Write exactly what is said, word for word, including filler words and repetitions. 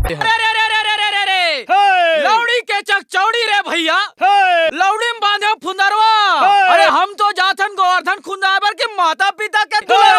अरे, अरे, अरे, अरे, अरे, अरे, अरे। हे। लौड़ी के चकचौड़ी रे भैया। हे। लौड़ी में बांधे फुंदरवा। हे। अरे, हम तो जाथन गोवर्धन खुंदाए बर के माता पिता के दुल्हन